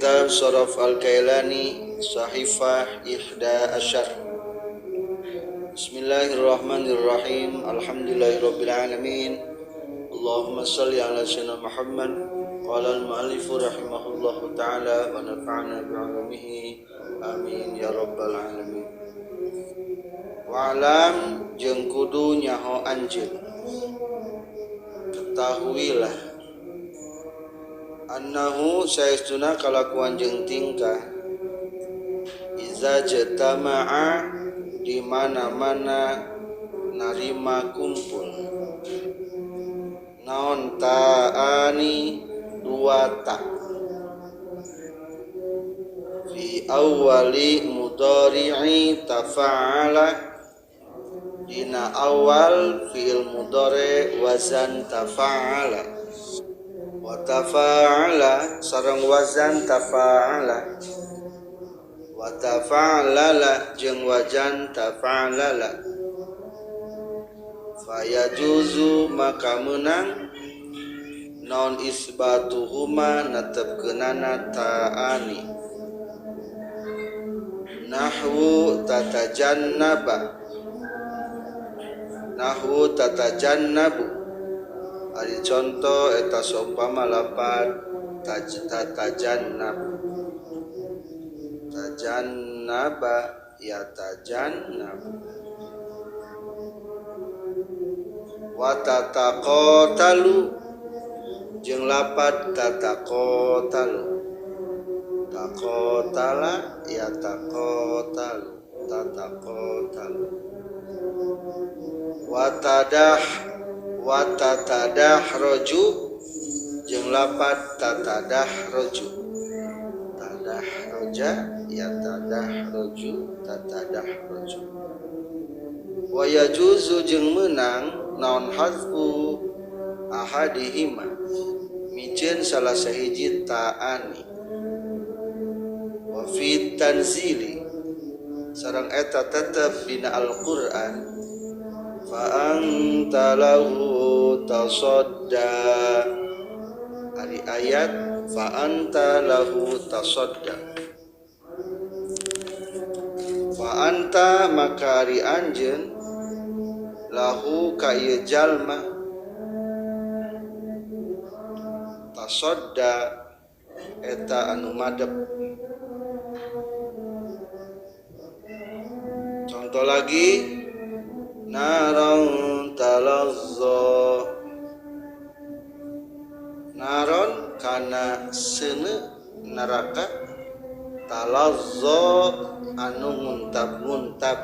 Kitab Sharaf Al-Kailani Sahifah Ihda Asyar. Bismillahirrahmanirrahim. Alhamdulillahirabbil alamin. Allahumma shalli ala sayyidina Muhammad. Qala al-mu'allifu rahimahullahu ta'ala wa nafa'ana bi'ulumihi. Amin ya rabbal alamin. Wa'lam jeung kudu nyaho anjeun. Ketahuilah annahu saestuna kalakuan jeung tingkah iza jatama'a di mana-mana narima kumpul naon ta'ani dua ta fi awwali mudhari'i tafa'ala dina awal fi'il mudhari wazan tafa'ala wa tafa'ala sareng wazan tafa'ala wa tafa'alala jeung wazan tafa'alala fayajuzu maka meunang naon isbatuhuma netepkeunana ta'ani nahwu tatajannaba nahwu tatajannabu ari contoh eta saumpama lapat tatajannab tajannaba ya tajannab wa tataqatalu jeung lapat tataqatalu taqatala ya taqatalu tataqatalu wa tadah wa tatadahroju jeung lapat tatadahroju tadahroja ya tadahroju tatadahroju wa yajuzu jeung meunang naon hazfu ahadihima miceun salah sahiji ta'ani wa fi tanzili sareng eta tetep dina Al-Qur'an fa anta lahu tasadda ari ayat fa anta lahu tasadda fa anta maka ari anjeun lahu ka ieu jalma tasadda eta anu madep. Contoh lagi naron talazza naron kana seuneu neraka talazza anu nguntap-nguntap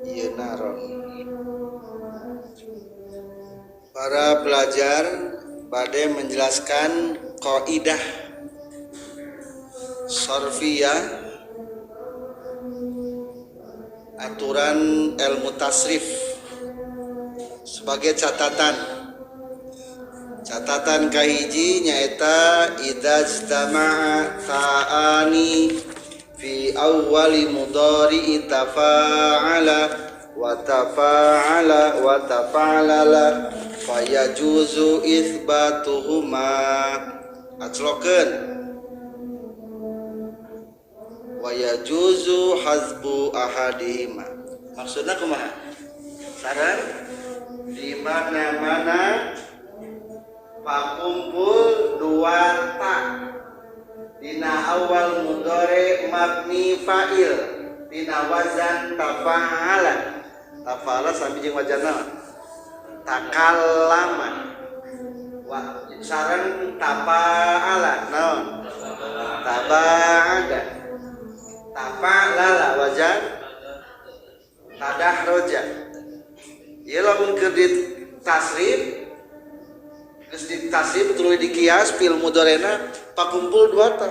ieu naron. Para pelajar bade menjelaskan kaidah sarfiyah aturan ilmu tasrif sebagai catatan. Catatan kahiji nyaeta idza ijtama'a ta'ani fi awwali mudhari'i tafa'ala wa tafa'ala wa tafa'alala fayajuzu itsbatuhuma. Aclokeun wa yajuzu hazbu ahadihima. Maksudna kumaha? Sareng di mana-mana pakumpul dua ta dina awal mudhari mabni fa'il dina wazan tafa'ala. Tafa'ala sami jeung wazanna takallama wa sareng tafa'ala naon? Taba'ada tafa'lala wajan tadahroja. Ieu lamun keur ditasrif geus ditasrif tuluy dikias fil mudharena pakumpul dua ta.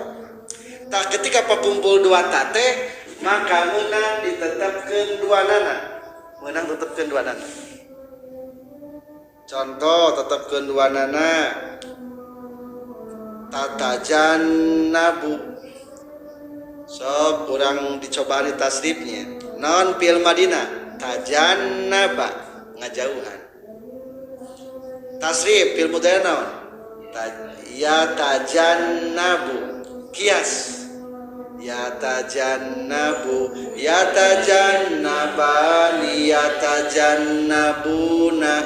Tah ketika pakumpul dua ta teh maka meunang ditetepkeun dua nana. Meunang tetepkeun dua nana. Contoh tetepkeun dua nana tatajannabu. Sok kurang dicobaan di tasrifnya. Non fil Madinah tajannaba ngajauhan. Tasrif fil mudhari naon? Ya tajannabu. Kias yatajannabu yatajannabani yatajannabuna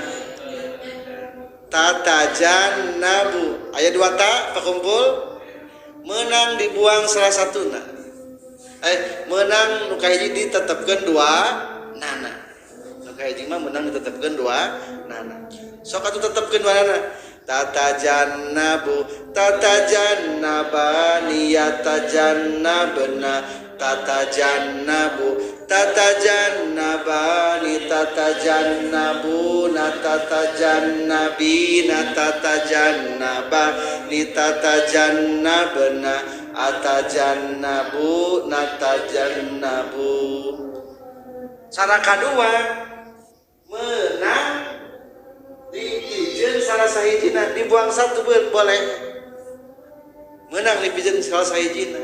tatajannabu aya dua ta pakumpul menang dibuang salah satuna menang nu kahiji ditetepkeun dua nana nu kahiji mah menang ditetepkeun dua nana sok atuh tetepkeun dua nana tatajannabu tatajannabani yatajannabna tatajannabu tatajannabani tatajannabuna tatajannabina tatajannabani tatajannabna atajannabu natajannabu. Cara kadua menang dipijeun salah sahijina dibuang satu boleh menang dipijeun salah sahijina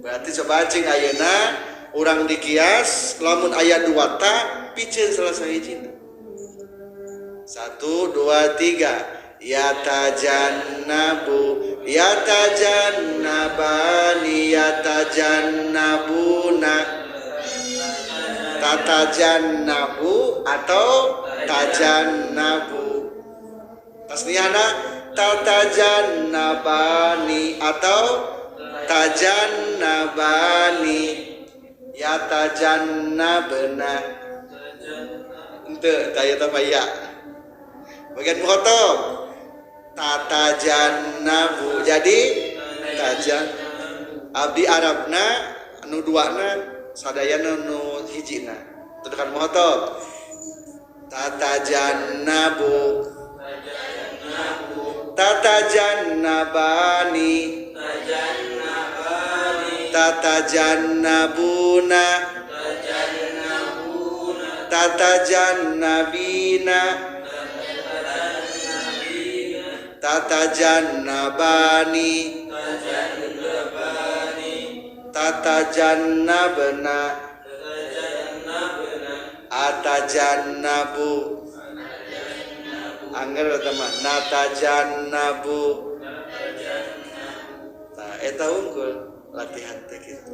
berarti coba cing ayeuna urang dikias lamun aya dua ta pijeun salah sahijina 1 2 3 yatajannabu yatajannabani yatajannabuna tatajannabu atau tajannabu tasniyahna tatajannabani atau tajannabani yatajannabna henteu tah eta mah ya bagian mukhatab tatajannabu jadi tajan abdi Arabna anu duana sadayana nu hijina tekan mukhatab tatajannabu tatajannabani tatajannabuna tatajannabina tatajannabani tatajannabna atajannabu angger teman natajannabu. Nah eta unggul latihan teh kitu.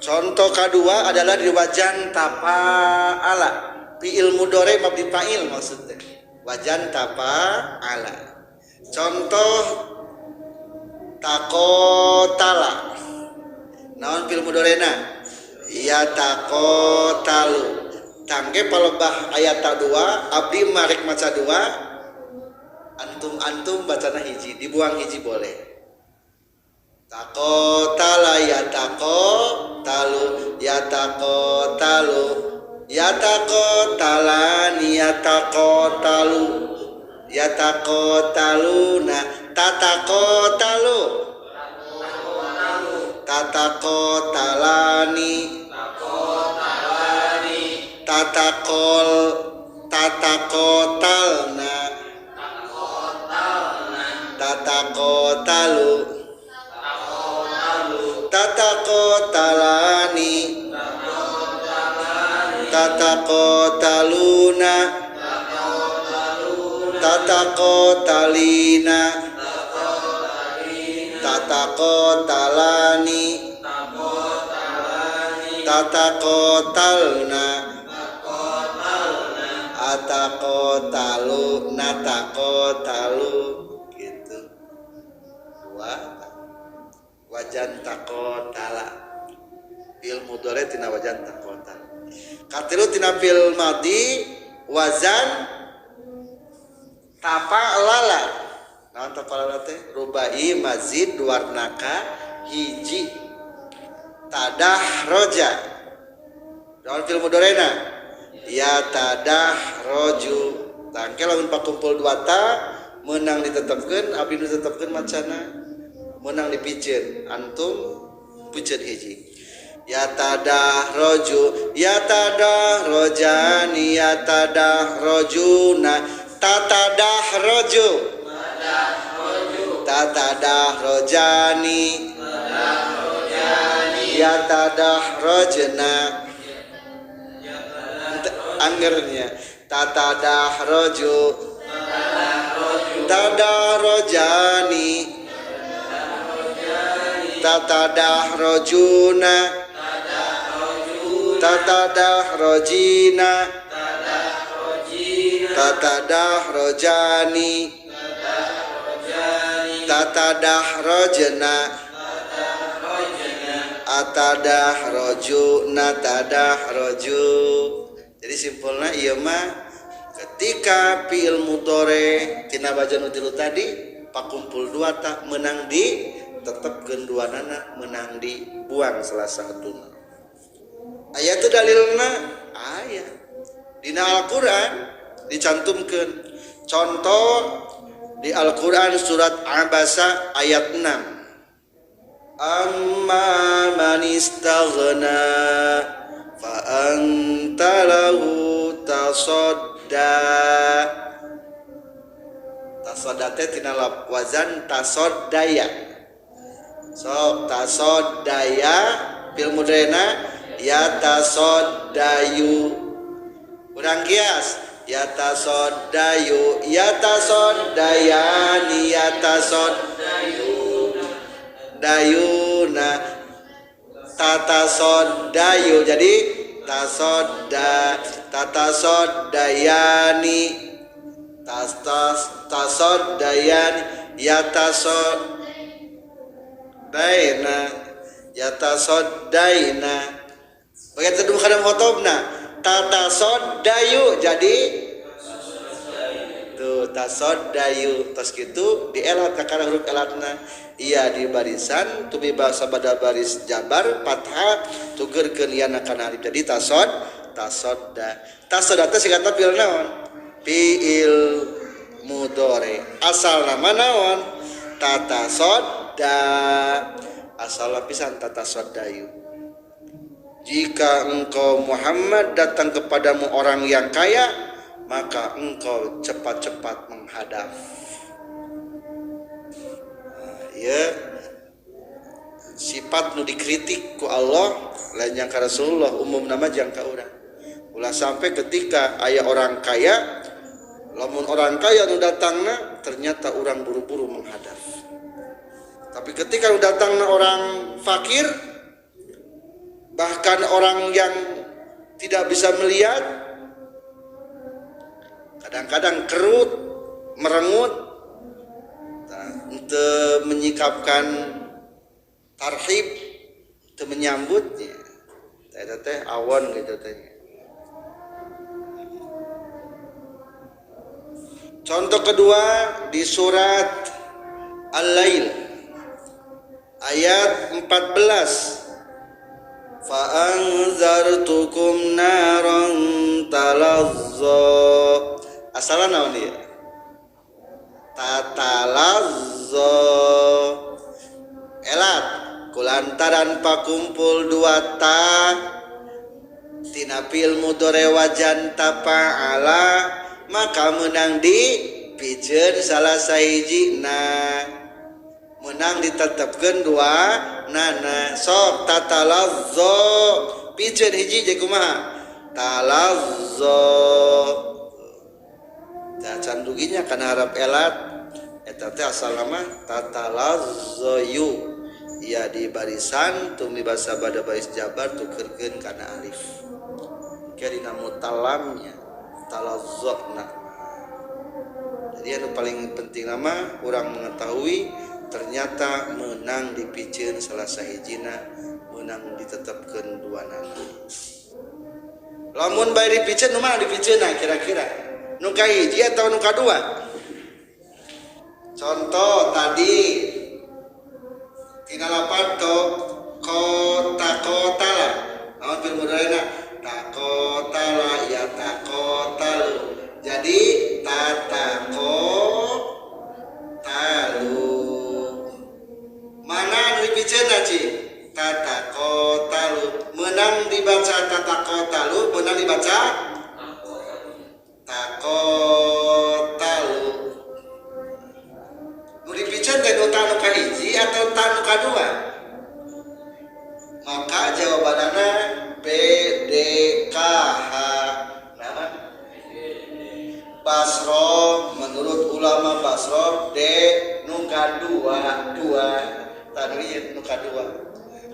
Contoh kedua adalah di wajan tapaala fi'il mudhari mabni fa'il maksudnya wajan tapaala. Contoh taqotala naon fi'il mudhari'na ya taqotalu tangge palebah ayat 2 abdi marek maca 2 antum antum bacana hiji dibuang hiji boleh taqotala ya taqotalu ya taqotalu ya taqotalani ya taqotalu ya taqotaluna tataqotalu tataqotalani tatakol tatakotalna tatakotalu tatakotalani tatakotaluna tatakotalina tatakotalani tatakotalna atakotalu natakotalu gitu. Dua wajan takotala fil mudhari tina wajan takotala katilu tina fil madhi wazan tafa'lala naon tafa'lala teh rubai mazid warnaka hiji tadah roja naon fil mudharina ya tadah roju tangke lamun pakumpul dua ta menang ditetapkeun abdi nu ditetapkeun macana menang dipijeun antum pijeun hiji ya tadah roju ya tadah rojani ya tadah rojuna tatadah roju tatadah rojani ya tadah rojna anggernya tatadah roju tadah rojani Tatadahrojuna tatadahrojina tatadahrojani tatadahrojna atadahrojuna tadahroju. Jadi simpulna ieu mah ketika fi'il mudhari tina wajan nu tilu tadi pakumpul dua tak menang di tetepkeun duanana menang dibuang salah satuna. Aya teu dalilna? Aya. Dina Al-Qur'an dicantumkeun. Contoh di Al-Qur'an surat Abasa ayat 6. Amma man istaghna fa anta lahu tasadda. Tasadda teh tina wazan tasaddaya. Sok tasaddaya fil mudrena ya tasaddayu. Urang kias ya tasaddayu ya tasaddayani ya tasaddayu dayuna tatasoddayu. Jadi tasodda tatasoddayani tas tasoddayani ya tasoddaina ya tasoddaina. Begitu dulu kadang khotobna tatasoddayu jadi tuh tasoddayu tos kitu dielat kakara huruf elatna iya di barisan tumi bahasa pada baris jabar fathah tugerkeun yana kana alif jadi tasod tasodda tasodda teh singkatna fi'il naon fi'il mudhari asal nama naon tatasodda asal pisan tatasoddayu. Jika engkau Muhammad datang kepadamu orang yang kaya maka engkau cepat-cepat menghadap. Nah, ya sifat nu dikritik ku Allah lain jangka Rasulullah umum nama jangka urang. Ulah sampai ketika aya orang kaya lamun orang kaya nu datangna ternyata orang buru-buru menghadap. Tapi ketika nu datangna orang fakir bahkan orang yang tidak bisa melihat kadang-kadang kerut merengut untuk menyikapkan tarhib untuk menyambutnya teh awon gitu teh. Contoh kedua di surat Al-Lail ayat 14. Fa'anzartukum naran talazza. Asalna naon ieu? Tatalazza. Elat kulantaran pakumpul dua ta tina fi'il mudhari wajan tafa'ala maka menang di pijeun salah sahijina menang ditetepkeun dua nana sok tatalazza pijeun hiji jeung kumaha talazza. Tah canduginya kana harap elat eta teh asalna mah tatalazzayu ia di barisan tumi basa bada baris jabar tukerkeun kana alif ke dina mutalamnya talazzana. Jadi anu paling penting nama urang mengetahui ternyata menang dipiceun salah sahijina menang ditetepkeun duanana. Lamun bae dipiceun nu mana dipiceunna kira-kira nu kahiji atau nu kadua? Contoh tadi tina lapan to kota-kotala naon fil mudharina takotala ya takotalu jadi tatako talu mana anu dipiceunna ci tatakotalu menang dibaca tatakotalu menang dibaca takotalu nu dipiceun teh nu ta nu kahiji atau ta nu kadua? Maka jawabanana B D K H. Nah, Basro menurut ulama Basro D nu kadua dua tadi nu kadua.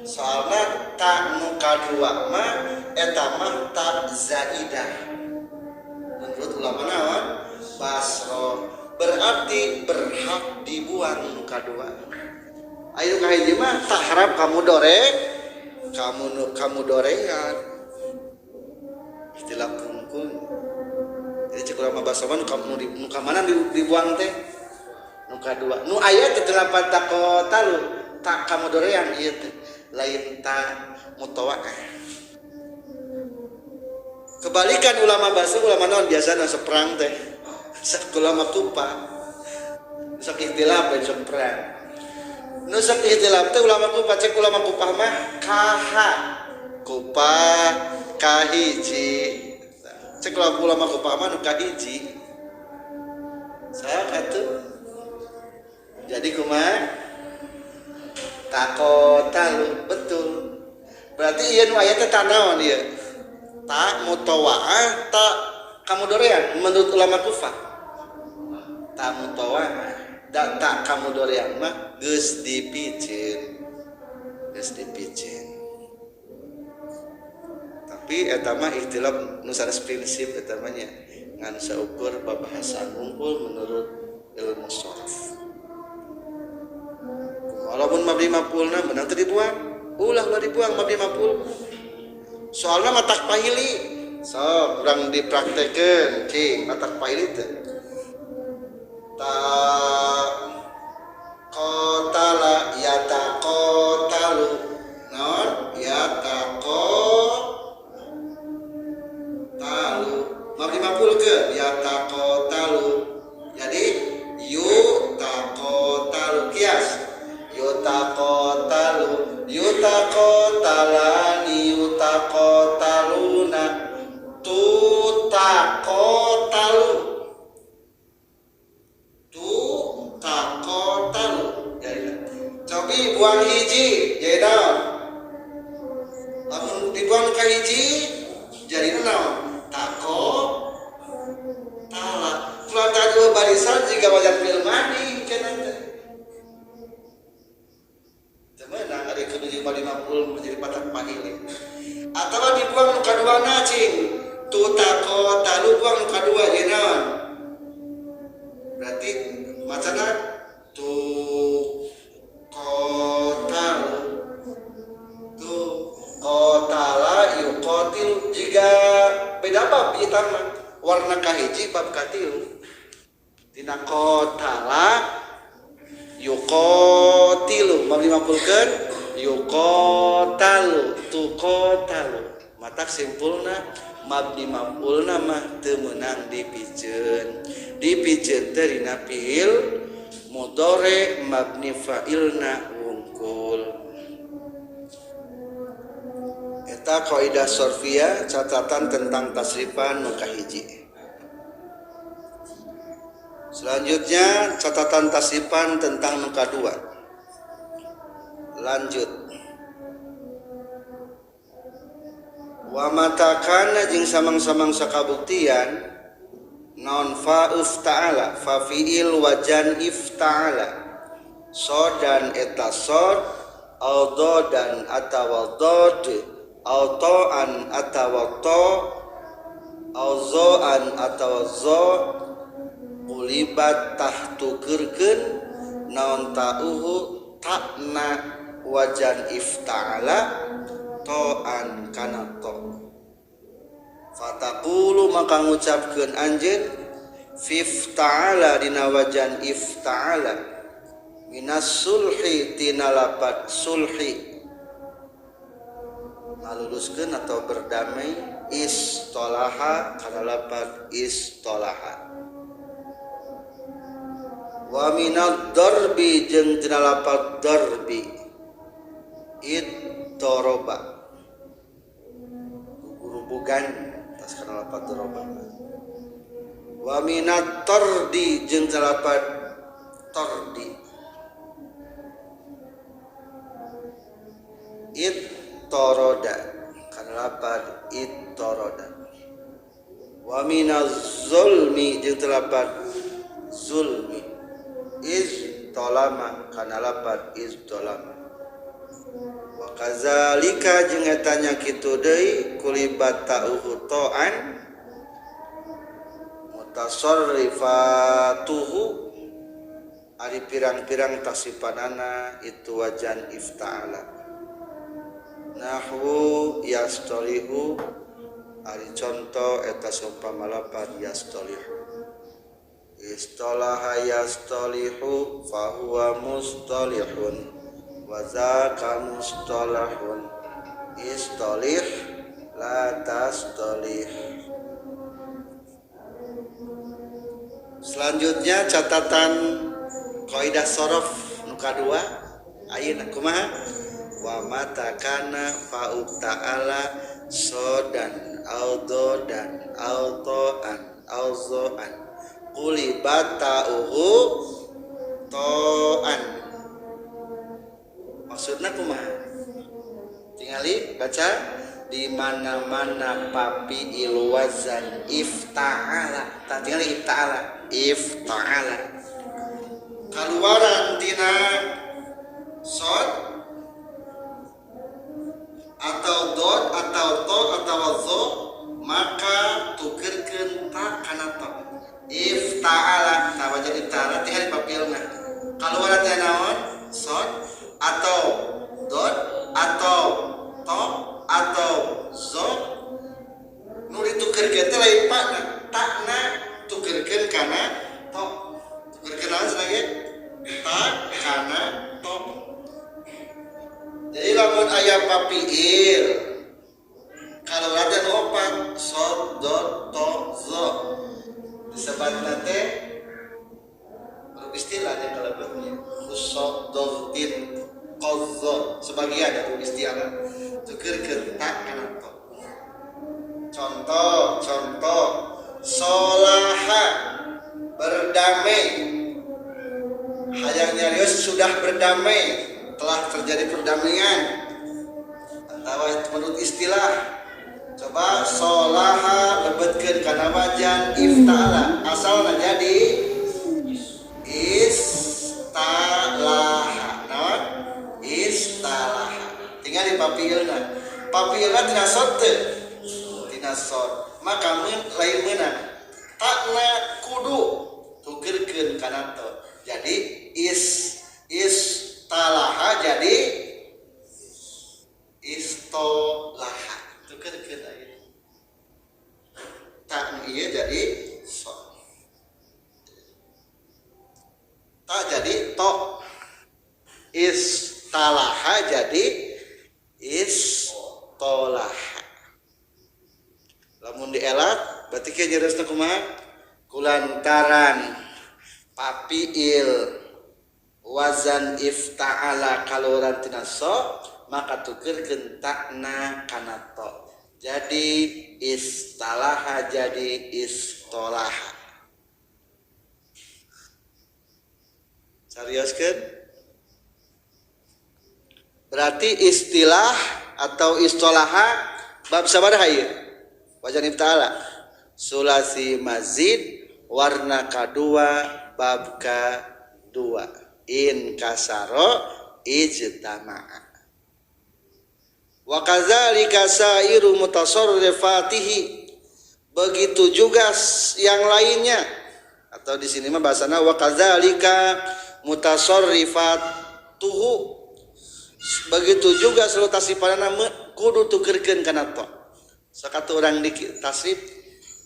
Soalna ta nu kadua mah eta mah ta zaidah. Menurut ulama naon? Basro. Berarti berhak dibuang nu kadua. Ayo kahiji mah tak harap kamu dore, kamu dorean. Istilah kungkung. Jadi cek ulama Basro mah nu ka mana dibuang teh? Nu kadua. Nu aya teh delapan takotalu tak kamu dorean ieu teh. Lain ta mutawakkah. Kebalikan ulama Basro, ulama naon biasana seperang teh. Sok ulama Kufah. Sok ikhtilaf dan sok perang. Nu sok ikhtilaf teh ulama Kufah, cek ulama Kufah mah kaha. Kufah kahiji. Cek ulama Kufah mah nu kahiji. Sok atuh. Jadi kumaha? Takotalu betul. Berarti ieu nu aya teh tanaon ieu? Ta mutawaah ta kamudorean menurut ulama Kufah. Ta mutawaah da ta kamudorean mah geus dipiceun. Geus dipiceun. Tapi eta mah ikhtilaf nu sanes prinsip eta mah nya ngan saukur babahasan unggul menurut ilmu sharaf. Walaupun mabni maf'ulna menang teu dibuang, ulah ulah dibuang mabni maf'ul. Soalna matak pahili. Sok urang dipraktekeun cing matak pahili teh. Ta qatala yataqatalu. Naon? Yataqatalu. Mabni maf'ul ke yataqatalu. Jadi yutaqatalu kias. Yutaqatalu yutaqatalani yutaqataluna tutaqatalu tutaqatalu. Jadi cobi buang hiji jadi naon? Lamun dibuang ka hiji jadi naon? Tako tala. Kulantaran dua barisan jika wajan fi'il madhi cenah teh. Menang ada ke 50 menjadi patak pahili. Atau dibuang nu kaduana cing. Tutako talu buang nu kadua jadi naon? Berarti macana tu kotalu. Tu kotala yuqatilu jika beda bab ieu mah. Warna kahiji bab katilu. Tina kotala yuqatilu mabni maf'ulkeun yuqatalu tuqatalu matak simpulna mabni maf'ulna mah teu meunang dipiceun dipiceun teh dina fi'il mudhari mabni fa'ilna wungkul. Eta kaidah sorfiyah catatan tentang tasrifan nu kahiji. Selanjutnya catatan tasrifan tentang nu kadua. Lanjut. Wa matakana jeung samang-samang sakabuktian non fa'uf ta'ala fa fi'il wajan ifta'ala sodan eta sod au dan atawa dod au ta'an atawa ta au zo'an atawa zo ulibat tahtukeurkeun naon ta'uhu ta'na wajan ifta'ala to'an kana to. Fataqulu maka ngucapkeun anjeun fifta'ala dina wajan ifta'ala minas sulhi tina lapat sulhi ngaluluskeun atau berdamai istolaha kana lapat istolaha. Wa minad darbi jeung tina lapat darbi id doroba gurubugan tas kana lapat doroba. Wa minat tordi jeung tina lapat tordi id toroda kana lapat id toroda. Wa minaz zulmi jeung tina lapat zulmi iz tolama kana lapat iz tolama. Wa kazalika jeung eta nya kitu deui kulibat ta'uhu ta'an mutasarrifatuhu ari pirang-pirang tasipanana itu wajan ifta'ala nahwu yastolihu ari conto eta saumpama lapan yastolihu istolaha yastolihu fahuwa mustolihun wa zaka mustolahun istolih la tastolih. Selanjutnya catatan kaidah sorof nu kadua ayeuna kumaha wa mata kana fa'u ta'ala sodan audodan autoan auzoan qulibata'uhu to'an. Maksudna kumaha? Tingali baca di mana-mana papi ilwazan ifta'ala. Tah tingali ifta'ala, ifta'ala. Kaluaran tina sod atau dod atau to atau zo maka tukerkeun ta kana to. Ifta'ala tah wajan ifta'ala tingali papilna. Kaluaran tina naon? Sod atau dod atau to atau zo nu ditukerkeun teh lain pakna, takna tukerkeun kana to. Tukerkeun naon cenah ge? Ta kana to. Jadi lamun aya papiil kalau ada nu opat sod dod to zo disebatna teh istilahnya kalebetnya khusod dodin qadza sebagian ada istilah tukerkeun ta kana to. Contoh contoh solaha berdamai, hayang nyarios sudah berdamai, telah terjadi perdamaian atau menurut istilah coba solaha lebetkeun kana wajan ifta'ala asalna jadi istalaha. Naon? Istalaha. Tinggal di papiilna. Papiilna tina sod teu? Tina sod. Maka lain meunang. Takna kudu tukerkeun kana to. Jadi istalaha jadi istolaha. Tukerkeun ayeuna. Tak ieu jadi sod. Tak jadi to. Istalaha jadi istolaha. Lamun dielat berarti kieu nyeresna kumaha? Kulantaran papiil wazan ifta'ala kaluaran tina so maka tukerkeun takna kana to. Jadi istalaha jadi istolaha. Seriuskeun? Berarti istilah atau istolaha bab sabaraha ieu? Wajan ifta'ala sulasi mazid warna kadua bab kadua in kasaro ijtama'a. Wa kadzalika sairu mutasarrifatihi, begitu juga yang lainnya atau di sini mah bahasana wa kadzalika mutasarrifatuhu, begitu juga seluruh tasrifanana kudu tukerkeun kana to. Sakatu urang di tasrif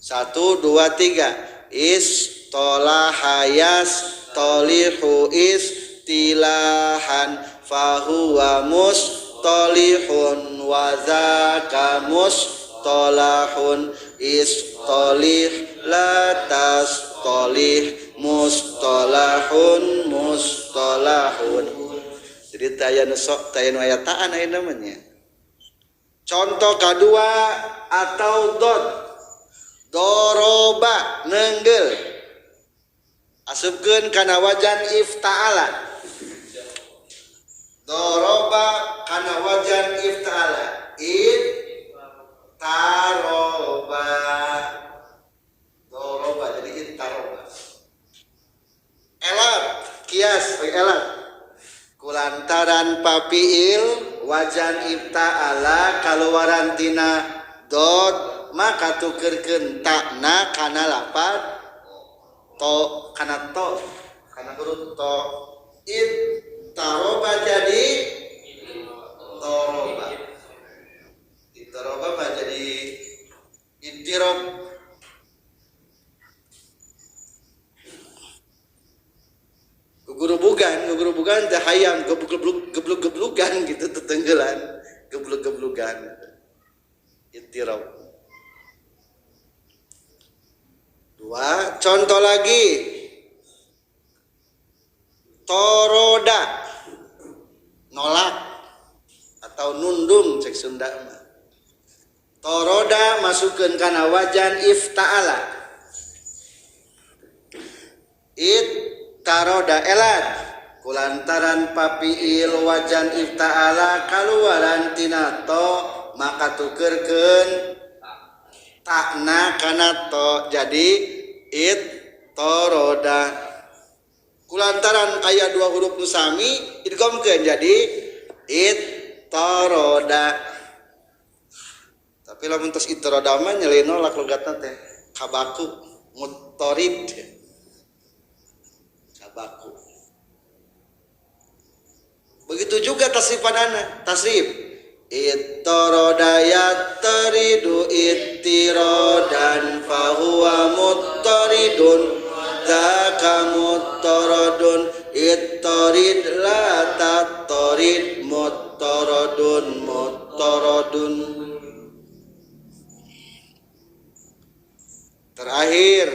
1 2 3 istolaha yastolihu istilahan fahuwa mustolihun wa zaka mustolahun istolih la tastolih mustolahun mustolahun. Jadi taya nu sok taya nu aya taan aya namanya. Contoh kedua atau dod doroba nenggel asupkeun kana wajan ifta'ala. Doroba kana wajan ifta'ala ittaroba. Doroba jadi ittaroba. Elat kias elat kulantaran papiil Wajan ifta'ala kaluaran tina dot maka tukerkeun takna kana lapad to kana to kana huruf to it taroba jadi toroba itoroba mah jadi idrob gugurubugan teh hayam geblug-geblugan gitu tetenggelan geblug-geblugan ittirab. Dua contoh lagi toroda nolak atau nundung cek Sunda mah. Toroda masukkeun kana wajan ifta'ala it taroda elat kulantaran papiil wajan ifta'ala kaluaran tina to maka tukerkeun takna kana to jadi it toroda kulantaran aya dua huruf nu sami idghamkeun jadi it toroda. Tapi lamun tos itoroda mah nyeli nolak logatna teh kabaku mutorid kabaku. Begitu juga tasrifanana tasrif ittoroda yattaridu ittirodan fahuwa muttaridun zaka muttaradun ittorid la tattarid muttaradun muttaradun. Terakhir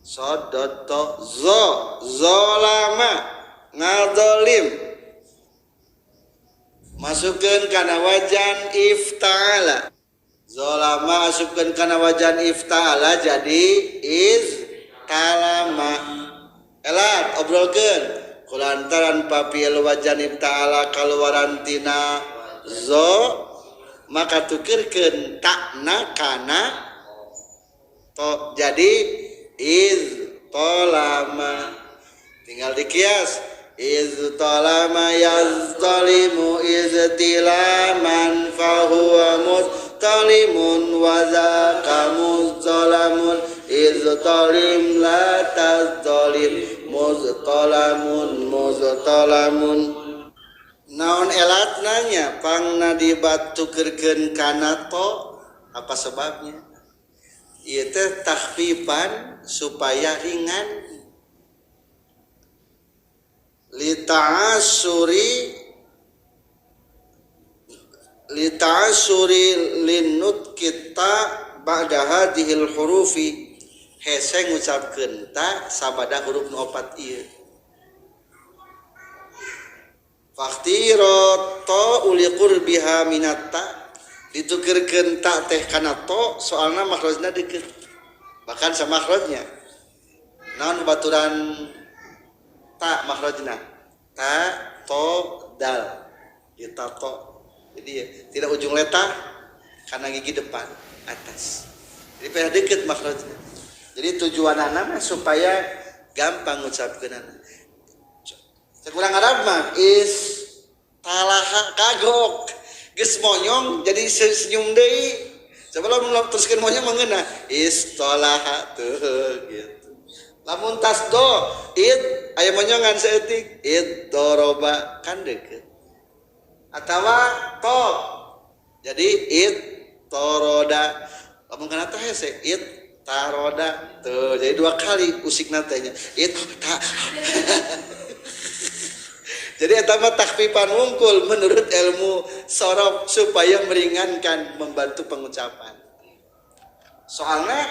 sodoto zo zolama ngadolim masukkeun kana wajan ifta'ala zolama masukkeun kana wajan ifta'ala jadi iz talama elat obrolkeun kulantaran papiel wajan ifta'ala kaluaran tina zo maka tukerkeun takna kana to jadi iz tolama tinggal dikias iz tolama yaztalimu iztilaman fahuwa mustalimun wa zaka muztalamun iztalim la taztalim muztalamun muztalamun. Naon elatna nya pangna dibatukerkeun kana to apa sebabnya? Ieu teh takhfifan supaya ringan lita'asuri linut kita ba'da hadhil hurufi hese ngucapkeun ta sabada huruf nu opat ieu faktiro ta uli qurbiha minat ta ditukerkeun ta teh kana to soalna makhrajna deukeut bahkan sama makhrajnya naon baturan ta makhrajna ta to dal ditato jadi ya, tidak ujung letah karena gigi depan atas jadi pernah deket makhrajna. Jadi tujuan anak supaya gampang ngucapkeunana. Sekurang Arab mah is talaha kagok geus monyong jadi senyum deui. Coba lamun teruskeun monyong mengeuna istolaha tuh gitu. Lamun tas do id aya monyongan saeutik id doroba kan deket. Atawa to jadi id toroda lamun kana teh hese id taroda tuh jadi dua kali usikna teh nya id ta. Jadi eta mah takhfifan wungkul menurut ilmu sorof supaya meringankan membantu pengucapan. Soalnya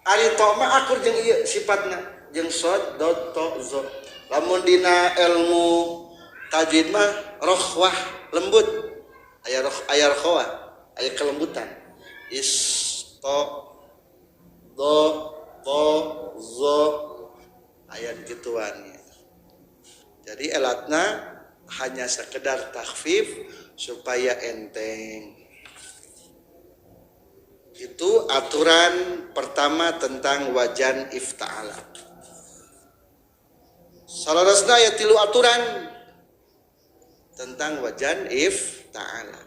ari to mah akur jeung ieu sifatna jeung sod dot to zo. Lamun dina ilmu tajwid mah rokhwah lembut. Aya roh aya rokhwah, aya kelembutan. Is to do to zo aya gituannya. Jadi elatna hanya sekedar takhfif supaya enteng. Itu aturan pertama tentang wajan ifta'ala. Salarasna aya tilu aturan Tentang wajan ifta'ala.